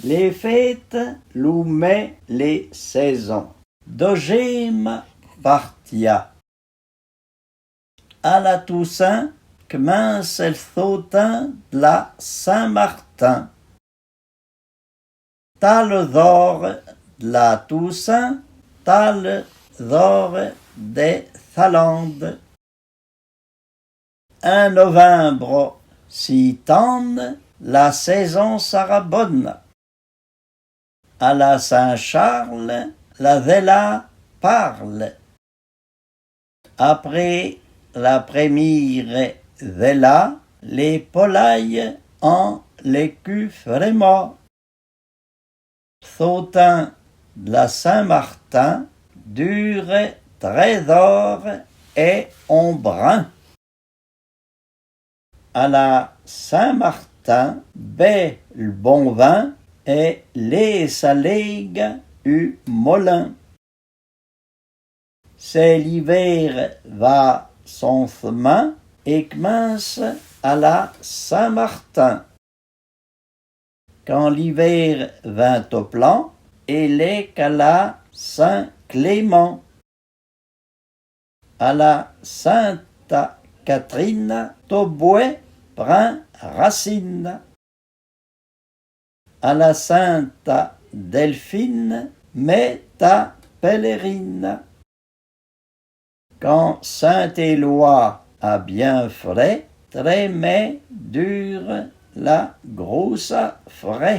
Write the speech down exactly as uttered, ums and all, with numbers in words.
Lé féte, lou mê, lé sêzon. Dojéma partia. A la Toussin kminse le sotin de la Sin-Martin. Ta le zor de la Toussin, ta le zor de Salande. In novimbre, si tanne, la sêzon sara bone. A la Sin-Charle, la zèla parle. Apré la prémire zèla, lé polaye an le ku frémò. Sotin de la Sin-Martin dure trê zor è on brin. A la Sin-Martin, bê le bon vin è lêsa lèga u molin. Se l'ivér va son semin, é kminse a la Sin-Martin. Kan l'ivér vin to plan, é lèk a la Sin-Kléman. A la Sinta Katrina, to bouè prin rasina. A la Sinta Dèlfina, mè ta pèlèrina. Kan Sin-Éloi a byin frè, trê mê dure la grousa frè.